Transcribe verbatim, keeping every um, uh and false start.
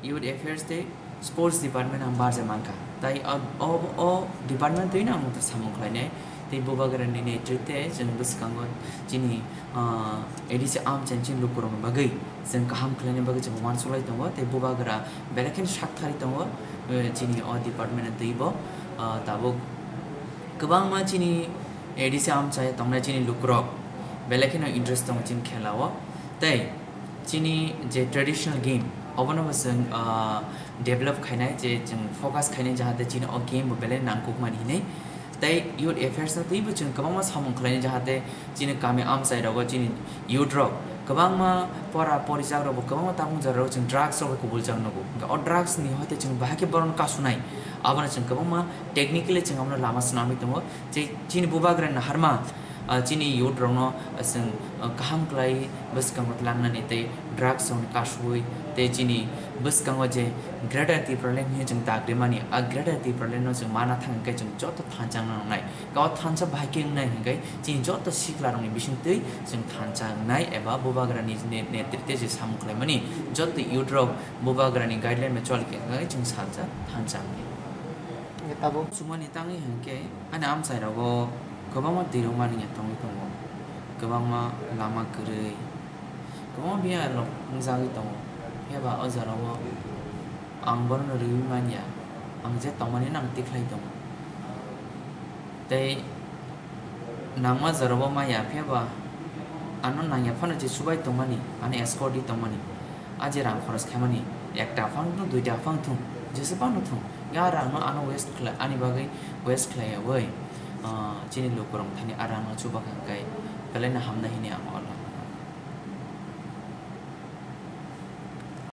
Youth Affairs tei Sports Department ang barja mankha. Tai o, o, o department twi no ang samung khlainai. Tei bubagrani netrite chwng bwskango chini, ah, A D C amchaini chini lukurokni bagwi chwng kaham khlaina bagwi chwng uansuklai tongo. Tei bubagra belai kheno sak thari tongo, eh, chini o department twibo, ah, tabuk kwbangma chini A D C amchai tongnai chini lukurok belai kheno interest tongo chini khelao. Tei chini je traditional game, obono bo chwng, ah, develop khainai, je chwng focus khainai, jahate chini o game bo belai nangkukmani hinwi. Tei Youth Affairs no twibo chwng kwbangma samung khlainai, jahate chini kami amchai rogo, chini youth rok kwbangma pora porijak rok bo kwbangma tabuk jora rok chwng drugs rok bai kubul jak nugo. Hwnkhe o drugs ni hoite chwng bahai khe boron kasunai, abono chwng kwbangma technically chwng abono lama swnamwi tongo. Je chini bubagra naharma, ah, chini youth rokno, ah, chwng, ah, kaham khlai bwskango tlangnani tei drugs rokni kasui tei chini bwskango je Greater Tipraland hinwi chwng dagrimani, a Greater Tipraland no chwng mana thang hwnkhe chwng joto thansa wngna nangnai. O thansa bahai khe wngnai hwnkhe chini joto sikla rokni bisingtwi chwng thansa wngnai eba bubagrani ne-, netrite je samung khlaimani joto youth rok bubagrani guideline bai choli khe wngkha chwng salsa thansa wngnai. Tabuk sumani tangwi hwnkhe ani amchai rogo kwbangma twi rok mani ya tongwi tongo, kwbangma lama kwrwi, kwbangma biya rok wngjagwi tongo. Phiya ba o jora o ang bono rwui manya, ang je tongmani no ang tikhlai tongo. Tei nangma jora o maya, phiya ba ano nangya phano je subai tongmani, ano escort di tongmani, a je rang khoros khaimani, ekta phang thung, duita phang thung, jesa phano thung, ya rang no ano waste khlai, ani bagwi waste khlai yawi, ah, chini lukurok thani a rang no chuba kha hwnkhe belai no hamnai hini ang.